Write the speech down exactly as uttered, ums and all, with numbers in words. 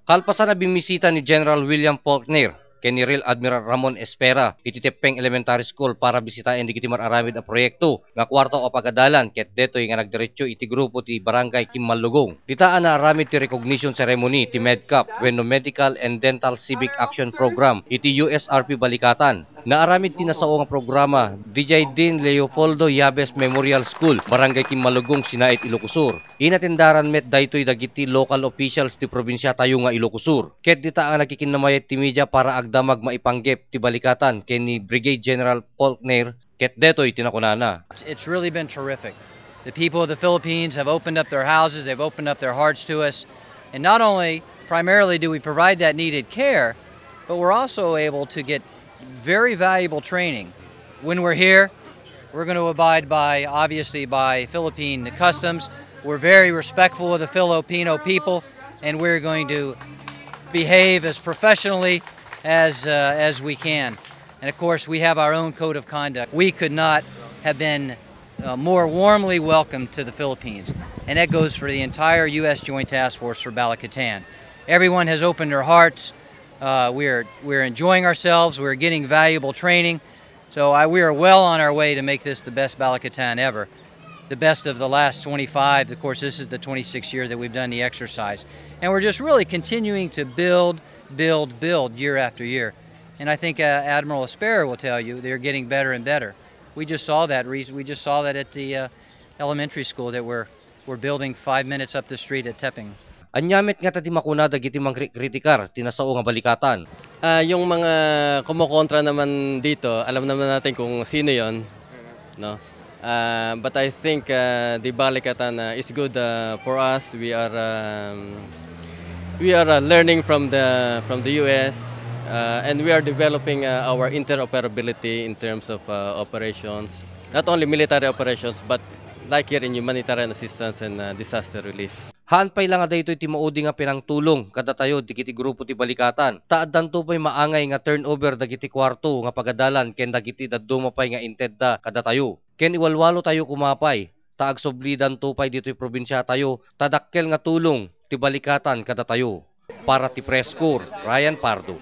Kalpasan a bimmisita ni General William Faulkner ken ni Rear Admiral Ramon Espera iti Teppeng Elementary School para bisitaen dagiti mar-aramid a proyekto nga kuarto a pagadalan ket detoy nga nagdiretso iti grupo ti Barangay Kimmallugong. Dita a naaramid ti recognition ceremony ti MEDCAP wenno Medical and Dental Civic Action Program iti U S R P Balikatan. Naaramid ti nasao nga programa, dijay Dean Leopoldo Yabes Memorial School, Barangay Kimmallugong, Sinait, Ilocos Sur. Inatendaran met daytoy dagiti local officials ti probinsiatayo nga Ilocos Sur. Ket dita a nakikinnamayat ti media para agdamag maipanggep ti Balikatan ken ni Brigade General Faulkner, ket detoy ti nakunana. It's really been terrific. The people of the Philippines have opened up their houses, they've opened up their hearts to us. And not only primarily do we provide that needed care, but we're also able to get very valuable training. When we're here, we're going to abide by, obviously, by Philippine customs. We're very respectful of the Filipino people, and we're going to behave as professionally as, uh, as we can. And of course, we have our own code of conduct. We could not have been uh, more warmly welcomed to the Philippines. And that goes for the entire U S Joint Task Force for Balikatan. Everyone has opened their hearts. Uh, we're, we're enjoying ourselves. We're getting valuable training. So I, we are well on our way to make this the best Balikatan ever. The best of the last twenty-five. Of course, this is the twenty-sixth year that we've done the exercise. And we're just really continuing to build, build, build year after year. And I think uh, Admiral Espera will tell you they're getting better and better. We just saw that reason. We just saw that at the uh, elementary school that we're, we're building five minutes up the street at Teppeng. Ania met ngata ti makuna dagiti mangkritikar ti nasao nga Balikatan? Ah, yung mga kumokontra naman dito, alam naman natin kung sino yon, no? Ah, but I think, ah, the Balikatan, ah, is good, ah, for us. We are, um, we are, uh, learning from the, from the U S, uh, and we are developing, uh, our interoperability in terms of, uh, operations, not only military operations, but like here in humanitarian assistance and, uh, disaster relief. Haan pay la nga daytoy ti maudi nga pinangtulong kadatayo dagiti grupo ti Balikatan, ta addanto pay maangay nga turnover dagiti kuarto nga pagadalan ken dagiti dadduma pay nga intedda kadatayo. Ken iwalwalotayo koma pay ta agsublidanto pay ditoy probinsiatayo ta dakkel nga tulong ti Balikatan kadatayo. Para ti Press Corps, Ryan Pardo.